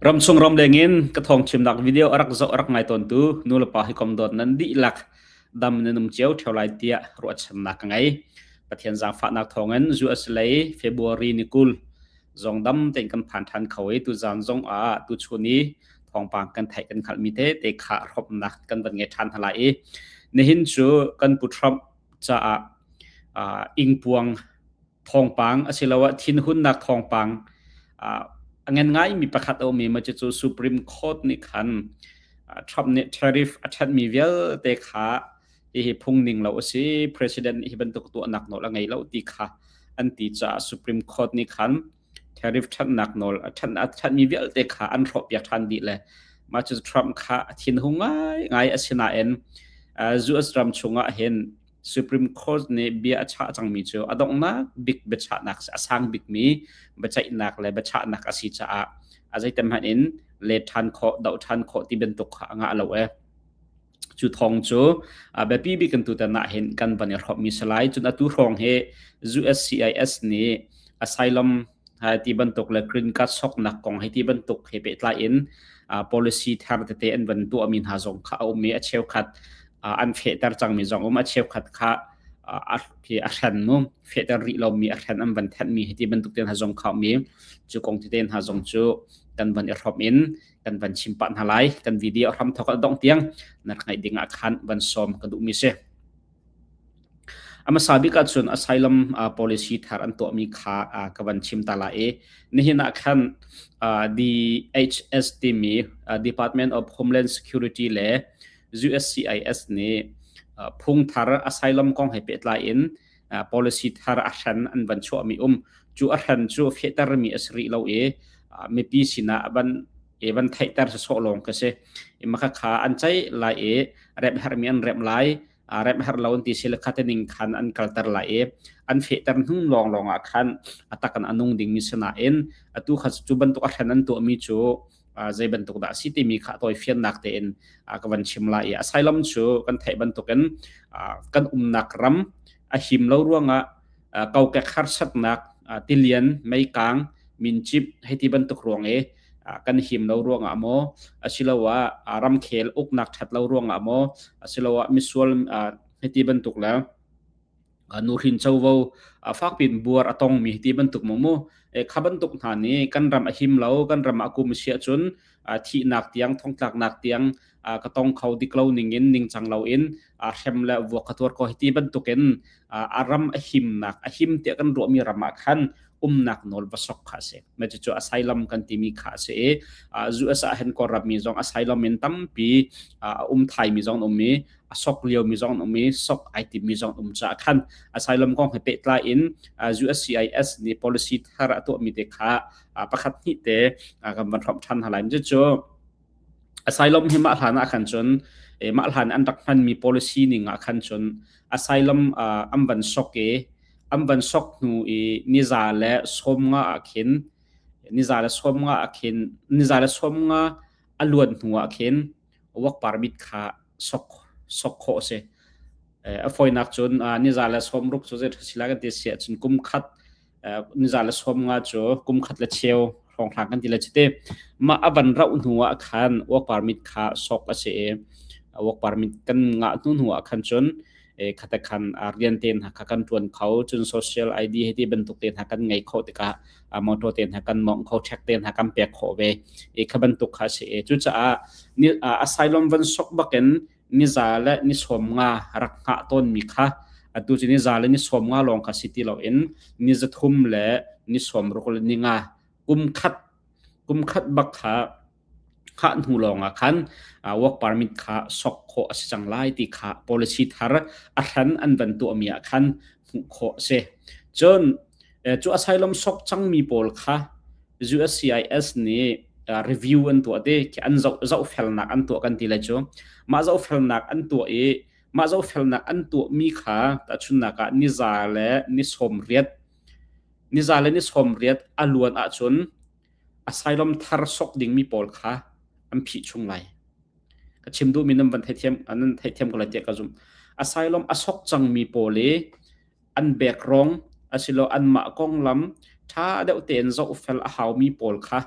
Ramchung ramleng in ka thawng chimnak video a rak zoh a rak ngai tawntu nulepa hi kom dawt nan dihlak dam nan um cio ṭheo lai tiah ruahchannak ka ngei. Pathian zaangfahnak thawngin US lei February ni 20 zong dam tein kan phan ṭhan kho i tuzaan zong ah tuchun i thawngpang kan theih kan hngalhmi tete kha hrawmnak kan van ngei ṭhan hna lai i nihin cu kan Pu Trump caah ingpuang thawngpang asiloah thinhunnak thawngpang a ngan ngaimi pakhat a um i mah cucu Supreme Court nih khan Trump nih tariff a ṭhenhmi vialte kha hihi phung ning lo a si, President nih hi bantuk tuahnak nawl a ngei lo ti kha an ti caah Supreme Court nih khan tariff ṭhenhnak nawl a ṭhen a ṭhenhmi vialte kha an hrawhpiak ṭhan dih le mah cu Trump kha a thinhung ngaingai a si nain US ram chungah hin Supreme Court nih bia a chah cangmi cu a donghnak bik biachahnak a sang bikmi biaceihnak le biachahnak a si caah a zeitem hmanh in let ṭhan khawh, doh ṭhan khawh ti bantuk kha a ngah lo e. Cu thawng cu biapi bik in tutan ah hin kan van i hrawmmi si lai. Cun atu hrawng hi USCIS nih asylum ti bantuk le green card soknak kong hei ti bantuk he pehtlai in policy thar tete an van tuahmi hna zong kha a um i a cheukhat an fehter cangmi zong um a cheukhat kha a hren mu fehter rih lomi a hren an van thenhmi hiti bantuk te hna zong kha um i cu kong tete hna zong cu kan van i hrawm in kan van chim pah hna lai. Kan video hram thok a dongh tiang na rak ngaih ding ah khan van sawm ka duhmi si. A hmasa bik ahcun asylum policy thar an tuahmi kha ka van chim ta lai i nihin ah khan DHS timi Department of Homeland Security le USCIS nih phung thar asylum kong he pehtlai in policy thar a hran an van chuahmi um. Cu a hran cu fehtermi a si rih lo i mipi sinah van i van theihter sawsawh lawng ka si. I mah kha an ceih lai i remh herhmi an remh lai, remh herh lo an ti si le kha ning khan an kalter lai i an fehter hnu lawnglawng ah khan a tak in a nung dingmi si nain atu kha cu bantuk a hran an tuahmi cu zei bantuk dah a si timi kha tawifiannak tein ka van chim lai i asylum cu kan theih bantukin kan umnak ram a him lo ruangah kokek harsatnak tilian meikang mincip hei ti bantuk ruang i kan him lo ruangah maw asiloah ramkhel uknak ṭhat lo ruangah maw asiloah misual hei ti bantuk le nuhrin covo fakpin buar a tongmi ti bantuk mu mu kha bantuk hna nih kan ram a him lo kan ram a kum si ahcun thihnak tiang thongtlaknak tiang ka tong kho dik lo ning in ningcang lo in hrem le vuak ka tuar ko hi ti bantukin a ram a himnak a him tiah kan ruahmi ram ah khan umnak nawl va sok kha a si. Mah cucu asylum kan timi kha a si i US ah hin Kawlram mi zong asylum in tampi a um thaimi zong an um i a sok liomi zong an um i sok ai timmi zong an um caah khan asylum kong he pehtlai in USCIS nih policy thar a tuahmi te kha pakhat hnih te kan van hrawmh ṭhan hna lai. Cucu asylum hi mah hlan ah khan cun mah hlan an rak hmanmi policy ning ah khan cun asylum an van sok i an van sok hnu i niza le 50 ah khin niza le 50 ah khin niza le 50 a luan hnu ah khin work permit kha sok sok khawh a si. A fawinak cun niza le 60 cu zei si lai kan ti si ahcun kum khat niza le 50 cu kum khat le cheu hrawnghrang kan ti le chite mah a van rauh hnu ah khan work permit kha sok a si i work permit kan ngah hnu hnu ah khan cun khate khan rian te hna kha kan tuan kho cun social ID he ti bantuk te hna kan ngei kho tikah motor te hna kan mong kho check te hna kan pek khawh ve i kha bantuk kha si i cucaah asylum van sok bakin niza le ni 50 rak hngah tawn mi kha atu cu niza le ni 50 lawng kha si ti loin ni 3 le ni 60 le ni nga kum khat kum khat bak kha khah hnu lawngah khan work permit kha sok khawh a si cang lai ti kha policy thar a hran an van tuahmi ah khan hmuh khawh a si. Cun cu asylum sok cangmi pawl kha USCIS nih review an tuah ti an zoh zohfelnak an tuah kan ti lai cu mah zohfelnak an tuah i mah zohfelnak an tuahmi kha tahchunnak ah niza le ni 80 niza le ni 80 a luan ahcun asylum thar sok dingmi pawl kha an phih chung lai. Ka chim duhmi nan van theithiam nan theithiam ko lai tiah ka zumh. Asylum a sok cangmi pawl i an background asilo anmah konglam ṭha deuh tein zohfel a haumi pawl kha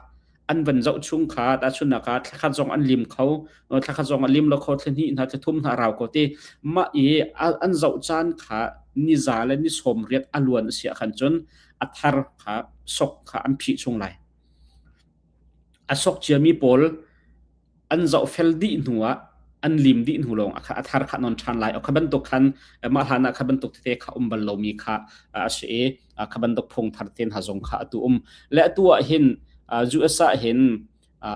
An van zoh chung kha tahchunhnak ah thlakhat zong an lim kho, thlakhat zong a lim lo kho, thlahnih hna thlathum hna a rau ko ti. Mah i an zoh caan kha ni za le ni 80 a luan a si ahkhan cun a thar kha sok kha an phih chung lai. A sok ciami pawl an zohfel dih hnu ah an lim dih hnu lawng ah a thar kha non ṭhan lai. Kha bantuk khan mah hlan ah kha bantuk tete kha um bal lomi kha a si i kha bantuk phung thar te hna zong kha atu um. Le atu ah hin US ah hin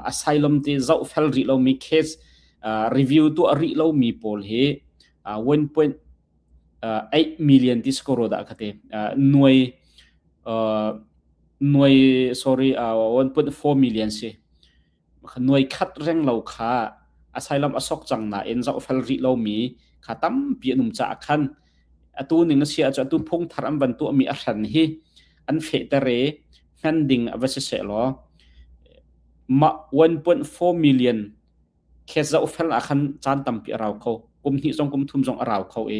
asylum te zohfel rih lomi case review tuah rih lomi pawl hi 1.8 million ti skoro dah kha te nuai nuai sorry 1.4 million si. Nuai khat reng lo kha asylum a sok cang nain zohfel rih lomi kha tampi an um caah khan atu ning a si ahcun atu phung thar an van tuahmi a hran hi an fehter i hman ding a va si seh law mah 1.4 million case zohfel ah khan caan tampi a rau kho. Kum hnih zong kum thum zong a rau kho i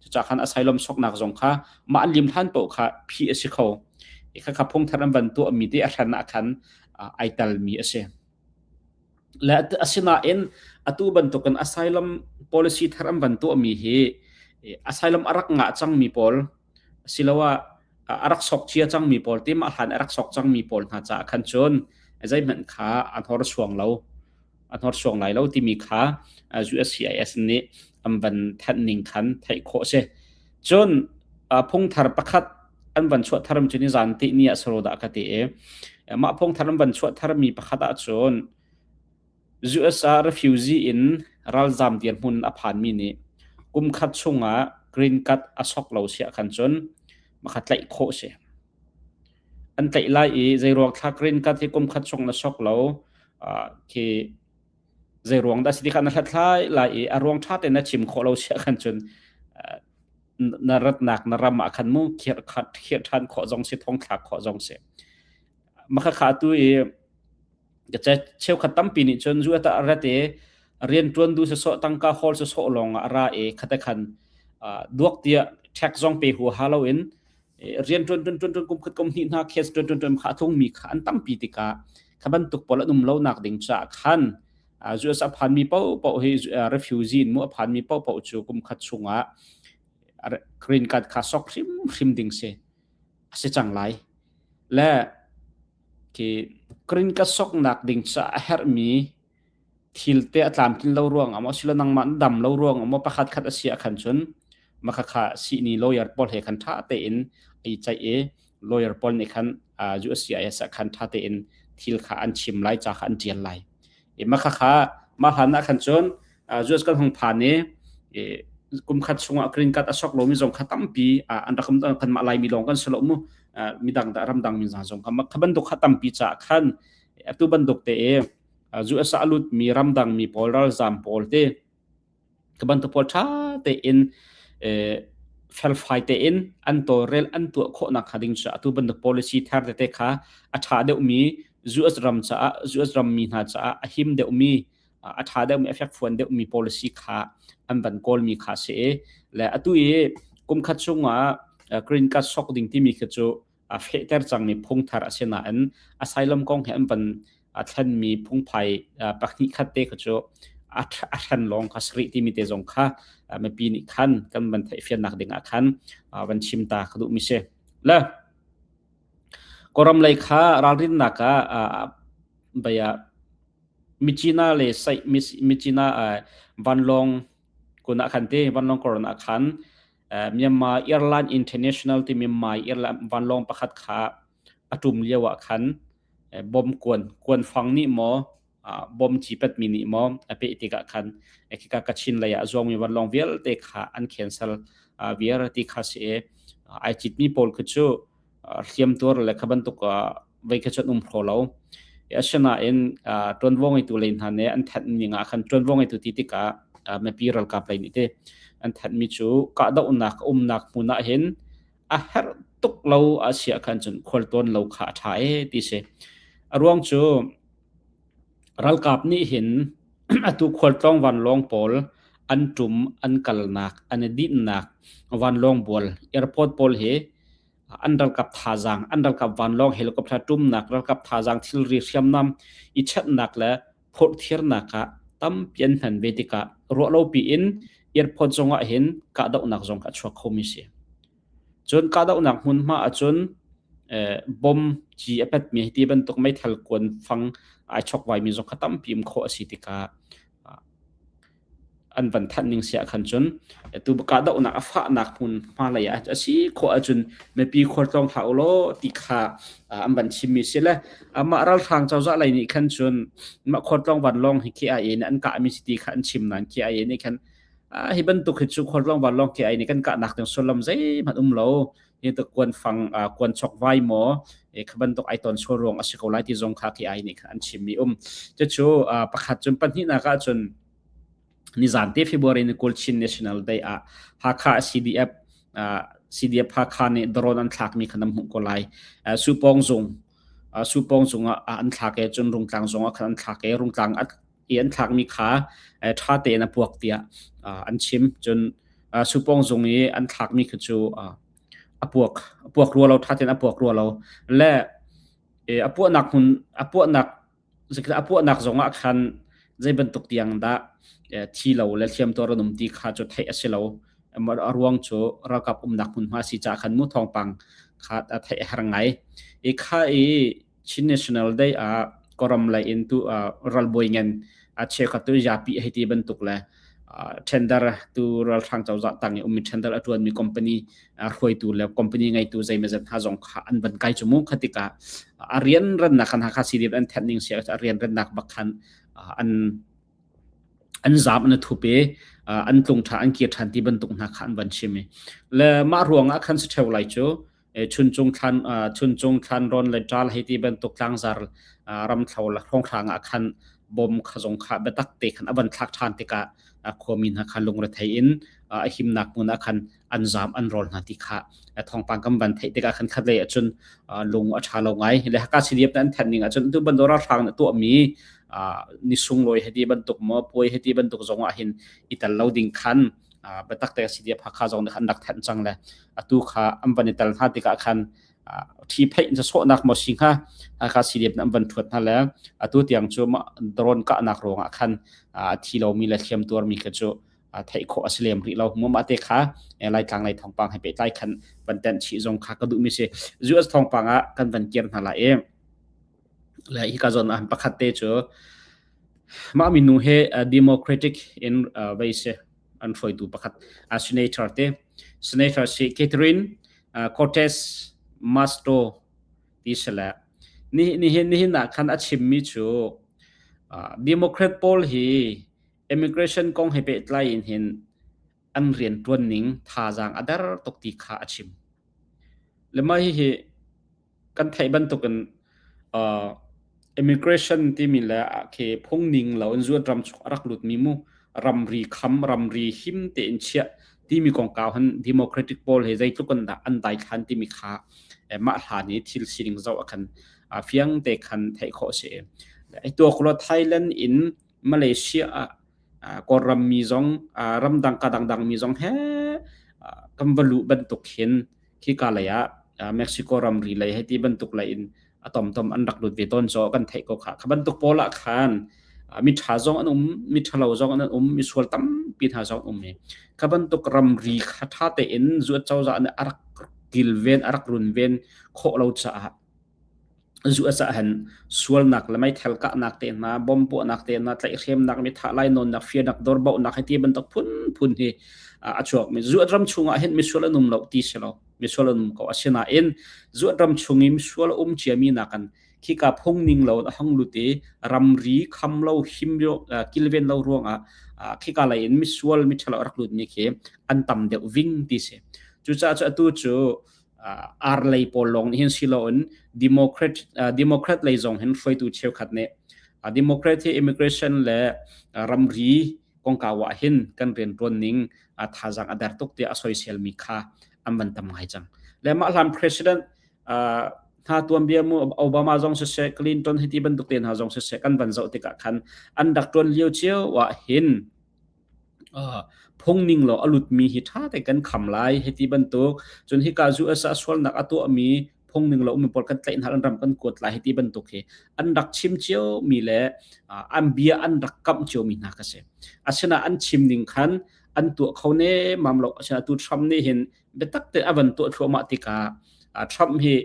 cucaah khan asylum soknak zong kha mah an lim hlan paoh kha phih a si kho. I khakha phung thar an van tuahmi te a hran ah khan ai telmi a si. Le asinain atu bantukin asylum policy thar an van tuahmi hi asylum a rak ngah cangmi pawl asiloah a rak sok cia cangmi pawl ti mah hlan a rak sok cangmi pawl hna caah khan cun zeihmanh kha an horsuang lo a hnorsuang lai lo timi kha USCIS nih an van thanh ning khan theih khawh a si. Cun phungthar pakhat an van chuah thar cu ni zan ti ni ah saro dah ka ti i mah phungthar an van chuah tharmi pakhat ah cun US ah refugee in ralzam dirhmun a phanmi nih kum khat chungah green card a sok lo siah khan cun makha tlaih khawh si. An tlaih lai i zeiruang thla green card hi kum khat chung na sok lo khi zeiruang dah si ti kha na hlathlai lai i a ruang ṭha tein na chim khawh lo siah khan cun na ratnak na ram ah khan mu khirh khirh ṭhan khawh zong si thong thlak khawh zong si. Maka kha tu i cheukhat tampi nih cun zu ata rat i rian ṭuan du sawsawh tangka hawl sawsawh lawng ah a ra i khate khan duak tiah tax zong pe huaha loin rian ṭuan ṭuan ṭuan ṭuan kum khat kum hnih hna case ṭuan ṭuan ṭuan kha a tlungmi kha an tampi tikah kha bantuk pawl an um lonak ding caah khan US a phanmi paohpaoh hi refugee in mu a phanmi paohpaoh cu kum khat chungah green card kha sok hrimhrim ding si a si cang lai. Le khi green card soknak ding caah a herhmi thil te a tlamtlin lo ruangah maw silo nangmah na dam lo ruangah maw pakhat khat a si ah khan cun maka kha sihni lawyer pawl he khan ṭha tein ai ceih i lawyer pawl nih khan USCIS ah khan ṭha tein thil kha an chim lai ca kha an ṭial lai i maka kha mah hlan ah khan cun US kan hung phan i kum khat chungah green card a sok lomi zong kha tampi an rak kan mah laimi lawng kan si lo mu midang dah ramdang mi zong kha kha bantuk kha tampi caah khan atu bantuk te i US ah a lutmi ramdang mi pawl ralzam pawl te ka bantuk pawl ṭha tein felfai tein an tawlrel an tuah khawhnak hnga ding cu atu bantuk policy thar tete kha a ṭha deuhmi US ram caah US rammi hna caah a him deuhmi a ṭha deuhmi a fekfuan deuhmi policy kha an van kawlmi kha si i le atu i kum khat chungah green card sok ding timi khi cu a fehter cangmi phungthar a si nain asylum kong he an van thlenmi phungphai pahnih khat te kha cu a hren lawng kha sari timi te zong kha mipi nih khan kan van theihfiannak ding ah khan van chim ta ka duhmi si. Le Kawlram lei kha ralrinnak ah baya Michina le sai Michina vanlawng kun ah khan te vanlawng koron ah khan Myanmar Airline International timi Mai Airline vanlawng pakhat kha a ṭum lio ah khan bom kuan kuanfang nih maw bom ci patmi nih maw a peh tikah khan khika Kachin lei ah a zuangmi vanlawng vialte kha an cancel viar ti kha si i ai citmi pawl khi cu hliamtuar le kha bantuk vei kha cu an um hraw lo. Asinain ṭuanvo ngeitu lei hna nih an thanh ning ah khan ṭuanvo ngeitu ti tikah mipi ralkap lei nih ti an thanhmi cu kahdohnak a umnak hmun ah hin a herh tuk lo a si ah khan cun khualtawn lo kha a ṭha ee ti si. A ruang cu ralkap nih hin atu khualtlawng vanlawng pawl an ṭum an kalnak an i dinhnak vanlawng bual airport pawl hi. An ralkap thazaang, an ralkap vanlawng helicopter ṭumnak, ralkap thazaang thilri hriamnam i chenhnak le phorhthiarnak ah tampi an hman ve tikah ruahlopi in airport zong ah hin kahdohnak zong a chuak khomi si. Cun kahdohnak hmunhma ahcun bom ci a petmi ti bantuk meithal kuan fang ai chokvaimi zong kha tampi um khawh a si tikah an van thanh ning si ah khan cun tu kahdohnak a fahnak hmun hmalei ah a si khawh ahcun mipi khualtlawng hlah u law ti kha an van chimmi si le amah ralhrang cozah lei nih khan cun mah khualtlawng vanlawng hi KIA nih an kahmi si ti kha an chim nain KIA nih khan hi bantuk hi cu khualtlawng vanlawng KIA nih kan kahnak ding sullam zeihmanh um lo hi tu kuan fang kuan chok vai maw kha bantuk ai ton sual ruang a si ko lai ti zong kha KIA nih khan an chimmi um cucu pakhat cun pahnihnak ah cun Nizan te February ni 20 Chin National Day ah Hakha CDF CDF Hakha nih drone an thlakmi kha nan hmuh ko lai. Supawng zung Supawng zung ah an thlak i cun Rungtlang zung ah khan an thlak i Rungtlang i an thlakmi kha ṭha tein a puak tiah an chim. Cun Supawng zung i an thlakmi kha cu a puak a puak rua lo ṭha tein a puak rua lo. Le a puahnak hmun a puahnak a puahnak zong ah khan zei bantuk tiang dah thi lo le hliamtuar an um ti kha cu theih a si lo. A ruang cu ralkap umnak hmunhma si caah khan mu thawngpang kha a theih a har ngai. I kha i Chin National Day ah Kawlram lei in tu ralbawi ngan a cheukhat tu zapi hei ti bantuk le tender tu ralhrang cozah tang i ummi tender a ṭuanmi company hruaitu le company ngeitu zeimawzat hna zong kha an van kai cu mu kha tikah a rianrannak khan Hakha CDF an thenh ning si a rianrannak bak khan an an zam an thup i an tlung ṭha an kir ṭhan ti bantuk hna kha an van chim i le mah ruangah khan si ṭheu lai cu Chuncung thlan Chuncung thlanrawn le ṭal hei ti bantuk tlangzar ramthlo le hrawnghrang ah khan bom kha zong kha biatak te khan a van thlak ṭhan tikah khuami hna kha lungrethei in a himnak hmun ah khan an zaam an rawl hna ti kha thawngpang kan van theih tikah khan khatlei ahcun lung a ṭha lo ngai. Le Hakha CDF an thanh ning ahcun tu bantuk ralhrang na tuahmi ni sunglawi hei ti bantuk maw puai hei ti bantuk zong ah hin i tel lo ding khan biatak te CDF Hakha zong nih an rak thanh cang le atu kha an van i tel hna tikah khan thi pheih in sawhnak maw si hnga Hakha CDF an van thuat hna le atu tiang cu drone kahnak ruangah khan thi lomi le hliam tuarmi kha cu theih khawh a si lem rih lo mu mah te kha Laitlang lei thawngpang he pehtlai khan van tenh chih zong kha ka duhmi si US thawngpang ah kan van kir hna lai i le hika zawn ah pakhat te cu Mah minu hi Democratic in vei si an hruaitu pakhat senator te. Senator si Catherine Cortez Masto ti si le nihin nihin ah khan a chimmi cu Democrat pawl hi immigration kong he pehtlai in hin an rianṭuan ning thazaang a der tuk ti kha a chim. Le mah hihi kan theih bantukin uh, immigration timi le khi phungning lo in zuat ram chung a rak lutmi mu ramri kham ramri him tein chiah timi kongkau han democratic pawl he zeitluk an dah an daithlan timi kha mah hlan i thil sining zoh khan fiang te khan theih khawh si ai tua kulo Thailand in Malaysia ah Kawlram mi zong ramdang ka dangdang mi zong he kan va luh bantuk hin khika lei ah Mexico ramri lei hei ti bantuk lei in a tomtom an rak lut ve tawn caw kan theih ko kha. Kha bantuk pawl ah khan mi ṭha zong an um, mi ṭhalo zong an um, mi sual tampi hna zong um i kha bantuk ramri kha ṭha tein zuat cozah nih a rak kilven, a rak runven khawh lo caah zu a cah han sualnak le meithal kahnak te hna, bom puahnak te hna, tlaihhremnak, mithah lainawnnak, firnak, dorbauhnak hei ti bantuk phunphun hi a chuak mi zuat ram chungah hin misual an um lo ti si lo misual an um ko asinain zuat ram chung i misual um ciami nakan khika phung ning lo a hong lut i ramri kham lo him kilven lo ruangah khika lei in misual miṭhalo rak lut mi khi an tam deuh ving ti si cucaah cu atu cu ar lei pawl lawng nih hin si loin Democrat Democrat lei zong hin hruaitu cheukhat nih Democrat hi immigration le ramri kongkau ah hin kan rianṭuan ning thazaang a der tuk tiah a soiselmi kha an van tam ngai cang. Le mah hlan president hna tuanbia mu Obama zong siseh Clinton hi ti bantuk te hna zong siseh kan van zoh tikah khan an rak ṭuan lio cio ah hin. Phung ning law a lutmi hi ṭha tein kan kham lai hei ti bantuk. Cun hika US ah sualnak a tuahmi phung ning lo ummi pawl kan tlaih hna an ram kan kuat lai hei ti bantuk hi an rak chim ciomi le an bia an rak kamh ciomi hna kha si. Asinain an chim ning khan an tuah kho nemmam lo. Asinain atu Trump nih hin biatak tein a van tuah thluahmah tikah Trump hi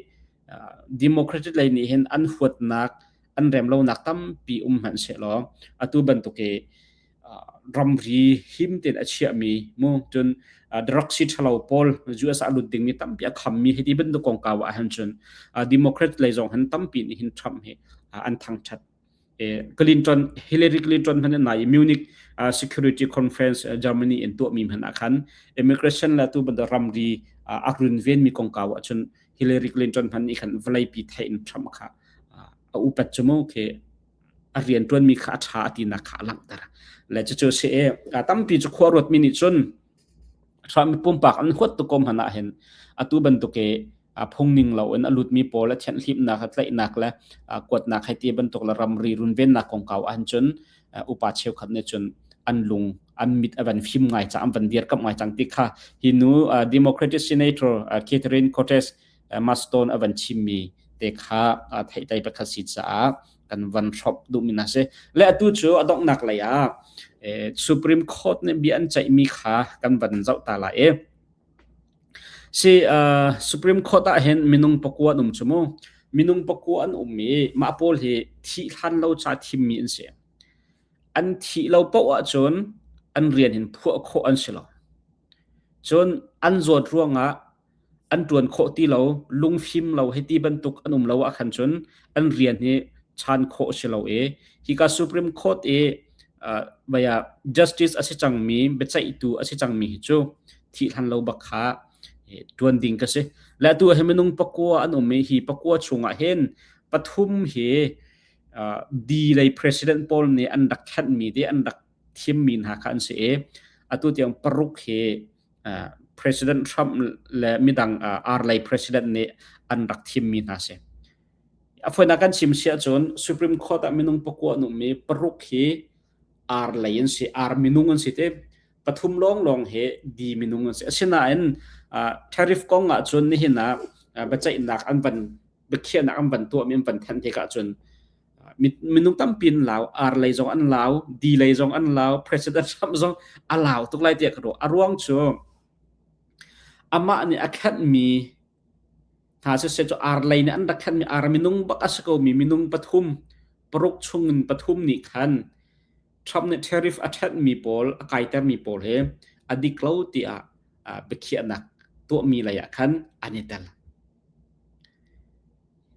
Democratic lei nih hin an huatnak an rem lonak tampi um hmanh sehlaw atu bantuk i ramri him tein a chiahmi mu cun drug si ṭhalo pawl US ah lut dingmi tampi a khammi hi ti bantuk kongkau ah hin cun Democrat lei zong hin tampi nih hin Trump hi an thangṭhat. Clinton Hillary Clinton hmanh in nai Munich Security Conference Germany in tuahmi hmanh ah khan immigration le tu bantuk ramri a runvenmi kongkau ah cun Hillary Clinton hmanh nih khan vawleipi theih in Trump kha a upat cu mu khi a rianṭuanmi kha a ṭha a tinak kha a langhter. Le cucu si i tampi cu khua ruatmi nih cun Trump pumpak an huat tuk ko hmanh ah hin atu bantuk i phungning loin a lutmi pawl a thianhhlimhnak a tlaihnak le kuatnak hei ti bantuk le ramri runvennak kongkau ahhin cun upa cheukhat nih cun an lung an mit a van fim ngai cang an van dirkamh ngai cang ti kha hi nu Democratic Senator Catherine Cortez Masto a van chimmi te kha theihtlei pakhat si caah kan van hrop duhmi hna si. Le atu cu a donghnak lei ah Supreme Court nih bia an ceihmi kha kan van zoh ta lai i si Supreme Court ah hin minung pakua an um cu mu. Minung pakua an um i mah pawl hi thih hlan lo ca thimmi an si. An thih lo paoh ahcun an rian hin phuah khawh an si lo. Cun an zawt ruangah an ṭuan khawh ti lo, lungfim lo hei ti bantuk an um lo ahkhan cun an rian hi chan khawh a si lo i hika Supreme Court i uh, vaya justice a si cangmi biaceihtu a si cangmi hi cu thih hlan lo bak kha ṭuan ding ka si. Le atu hi minung pakua an um i hi pakua chungah hin pathum hi uh, D lei president pawl nih an rak khenhmi te an rak thimmi hna kha an si i atu tiang paruk hi President Trump le midang ar lei president nih an rak thimmi hna si. A fawinak kan chim si ahcun Supreme Court ah minung pakua an ummi paruk hi ar lei an si, ar minung an si te. Pathum lawnglawng hi D minung an si. Asinain tariff kong ahcun nihin ah biaceihnak an van biakhiahnak an van tuahmi an van thanh tikah cun minung tampi an lau ar lei zong an lau di lei zong an lau president Trump zong a lau tuk lai tiah ka ruah a ruang cu amah nih a khenhmi hna siseh cu ar lei nih an rak khenhmi ar minung bak a si komi minung pathum paruk chungin pathum nih khan Trump nih tariff a ṭhenhmi pawl a kaitermi pawl hi a dik lo tiah biakhiahnak tuahmi lei ah khan an i tel.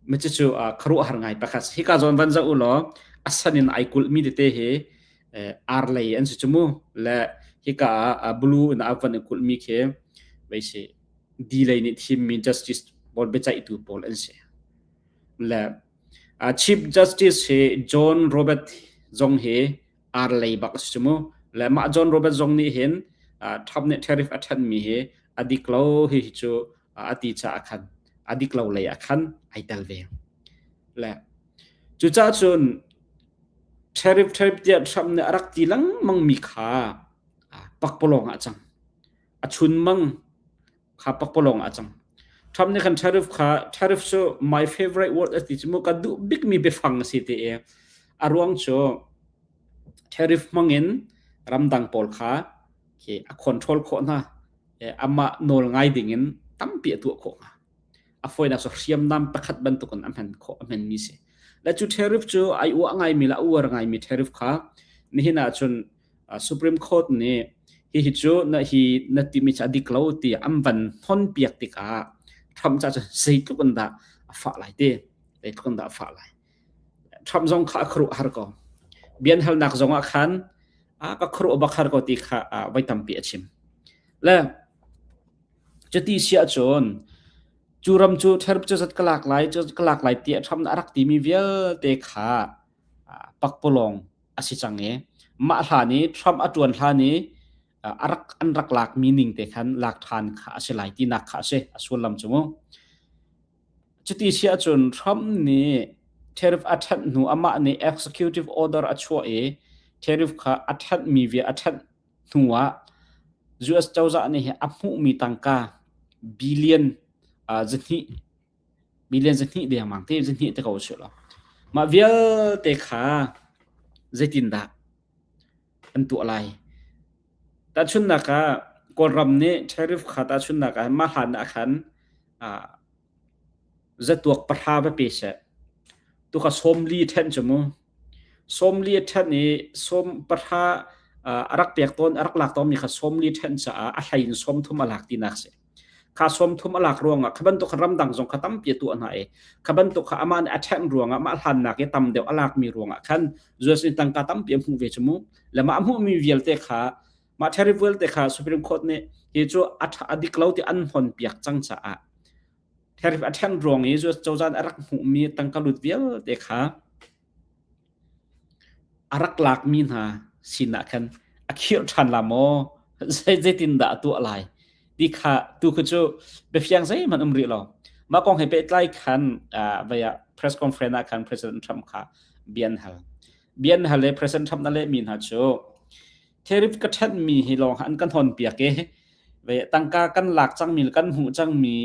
Cucu khuaruahhar ngai pakhat si. Hika zawn van zoh u law a san in ai kulhmi tete hi ar lei an si cu mu. Le hika ah blue in a van i kulhmi khi vei si D lei nih thimmi justice pawl biaceihtu pawl an si. Le Chief Justice hi John Robert zong hi ar lei bak a si cu mu. Le mah John Robert zong nih hin Trump nih tariff a ṭhenmi hi a dik lo hi cu a ti caah khan a dik lo lei ah khan ai tel ve. Le cucaah cun tariff tariff tiah Trump nih a rak ti lengmang mi kha pakpalawng ah a cang. A chunmang kha pakpalawng ah a cang. Trump nih khan tariff kha tariff cu my favorite word a ti cu mu ka duh bikmi biafang a si ti i a ruang cu tariff hmangin ramdang pawl kha khi a control khawh hna amah nawl ngai dingin tampi a tuah khawh hnga. A fawinak cu hriamnam pakhat bantukin a hman khawh a hmanmi si. Le cu tariff cu ai uah ngaimi le a uar ngaimi tariff kha nihin ah cun Supreme Court nih hihi cu na hi na timi cu a dik lo ti an van hnon piak tikah Trump ca cu zeitluk in dah a fah lai ti zeitluk in dah a fah lai. Trump zong kha a khuaruah har ko. Bian halnak zong ah khan a ka khuaruah bak har ko ti kha voi tampi a chim. Le cuti si ahcun cu ram cu therp cu zat ka lak lai cu ka lak lai ti a Trump a rak timi vialte kha pakpalawng a si cang i mah hlan i Trump a ṭuan hlan i a rak an rak lakmi ning te khan lak ṭhan kha a si lai tinak kha a si a sullam cu mu. Cuti si ahcun Trump nih tariff a ṭhanh hnu amah nih executive order a chuah i tariff kha a ṭhanhmi via a ṭhanh. Hnu ah US cozah nih a hmuhmi tangka billion zahnih billion zahnih dengmang te zahnih te ko usih law mah vialte kha zeitindah an tuah lai? Tahchunhnak ah Kawlram nih tariff kha tahchunhnak ah mah hlan ah khan zatuak pahra va pe seh. Tuka 40 ṭhen cu mu. 40 a ṭhen i sawm pahra a rak pek tawn a rak lak tawnmi kha 40 ṭhen caah a hlei in 30 a lak tinak si. Kha 30 a lak ruangah kha bantuk kha ramdang zong kha tampi a tuah hna i kha bantuk kha amah nih a ṭhen ruangah mah hlannak i tam deuh a lakmi ruangah khan US nih tangka tampi a hmuh ve cu mu. Le mah a hmuhmi vialte kha mah tariff vialte kha Supreme Court nih hi cu a a dik lo ti an hon piak cang caah tariff a ṭhen ruang i US cozah nih a rak hmuhmi tangka lut vialte kha a rak lakmi hna sinah khan a khirh ṭhan la maw zeitindah a tuah lai ti kha tu khu cu biafiang zeihmanh um rih lo. Mah kong he pehtlai khan vai ah press conference ah khan President Trump kha bia an hal. Bia an hal i President Trump na lehmi hna cu tariff ka ṭhenhmi hi lawng an kan hon piak i ve tangka kan lak cangmi le kan hmuh cangmi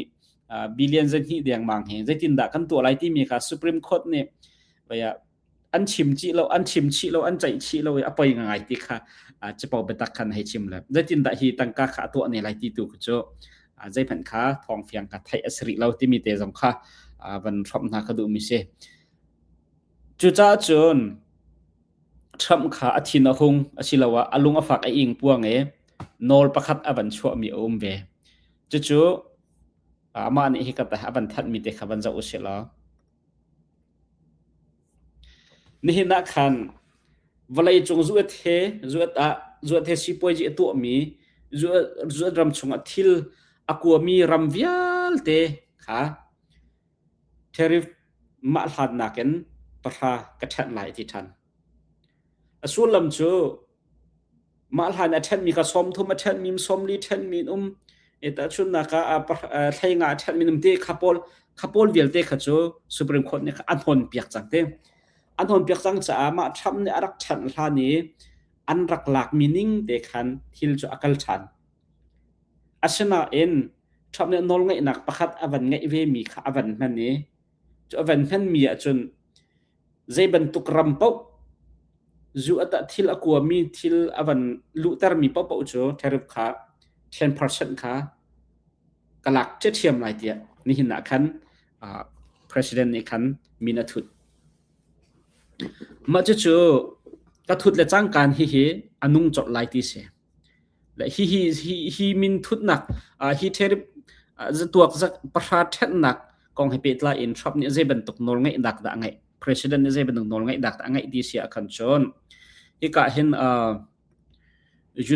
billion zahnih dengmang hi zeitindah kan tuah lai timi kha Supreme Court nih vai ah an chim chih lo an chim chih lo an ceih chih lo i a poi ngai ti kha capo biatak khan hei chim le zeitindah hi tangka kha a tuah ne lai ti tu cu zeihmanh kha thawng fiang ka theih a si rih lo timi te zong kha van hrawmh hna ka duhmi si. Cucaah cun Trump kha a thin a hung asiloah a lung a fak a ing puang i nawl pakhat a van chuahmi a um ve. Cucu amah nih hika a van thanhmi te kha van zoh usih law. Nihin ah khan vawleicung zuat he zuat ah zuat he sipuazi a tuahmi zuat ram chungah thil a kuami ram vialte kha Tariff mah hlannak in pahra ka ṭhenh lai a ti ṭhan. A sullam cu mah hlan a ṭhenhmi kha 30 a ṭhenhmi, 40 ṭhenhmi an um. Tahchunhnak ah 50 a ṭhenhmi an um ti kha pawl kha pawl vialte kha cu Supreme Court nih a hnon piak cang ti. An hnon piak cang caah mah Trump nih a rak ṭhenh hlan i an rak lakmi ning te khan thil cu a kal ṭhan. Asinain Trump nih nawlngeihnak pakhat a van ngeih vemi kha a van hman i cu a van hmanmi ahcun zei bantuk ram paoh zu a tah thil a kuami thil a van luhtermi paohpaoh cu tariff kha 10% kha ka lak ṭhiamṭhiam lai tiah nihin ah khan president nih khan min a thut. Mah cucu ka thut le cangkaan hihi a nung colh lai ti si. Hi hi hi hi min thutnak hi tariff zatuak zak pahra ṭhennak kong he pehtlai in Trump nih zei bantuk nawlngeihnak dah a ngeih president nih zei bantuk nawlngeihnak dah a ngeih ti si ah khan cun hika hin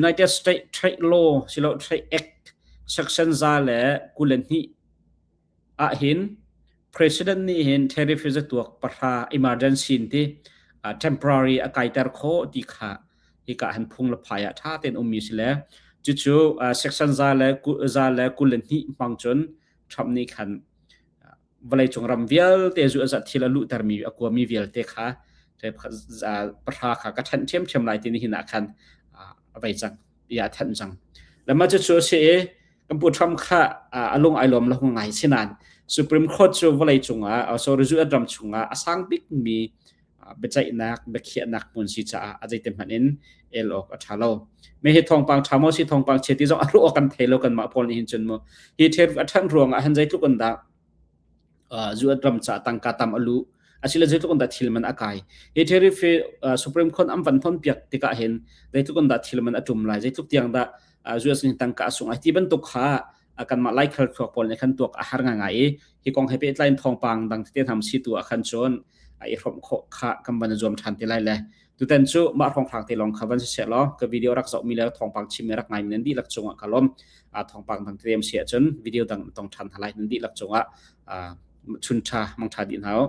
United States Trade Law silo Trade Act section 122 ahhin President nih hin tariff hi zatuak pahra emergency in ti temporary a kaiter khawh ti kha hika han phung le phai ah ṭha tein ummi si le cucu section 122 hmang cun Trump nih khan vawleicung ram vialte zu a thil a luhtermi a kuami vialte kha pahra kha ka ṭhenh ṭhiamṭhiam lai ti ni hin ah khan a vei cang. Ia a thanh cang. Le mah cucu a si i kan pu Trump kha a lung ai lawm lo ngai sinain Supreme Court cu vawlei cungah sorry US ram chungah a sang bikmi biaceihnak biakhiahnak hmun si caah a zeite hmanh in el awk a ṭha lo. Me hi thawngpang ṭha maw si thawngpang chia ti zong a ruah kan thei lo kanmah pawl nih hin cun mu. Hi tariff a ṭhan ruangah hin zeitluk in dah US ram ca tangka tam a luh asile zeitluk in dah thil man a kai hi tariff hi Supreme Court an van thon piak tikah hin zeitluk in dah thil man a ṭum lai zeitluk tiang dah US nih tangka a sung ai ti bantuk kha kanmah laikhal thluak pawl nih khan tuak a har ngai i hi kong he pehtlai in thawngpang dang tete nam si tu ah khan cun i hrawmh khawh kha kan van zuam ṭhan te lai le tutan cu mah hrawnghrang te lawng kha van si seh law ka video rak zohmi le thawngpang chimmi rak ngaimi nan dihlak cungah ka lawm thawngpang dang tete si ahcun video dang tong ṭhan hna lai nan dihlak cungah chun ṭha mang ṭha dih hna u.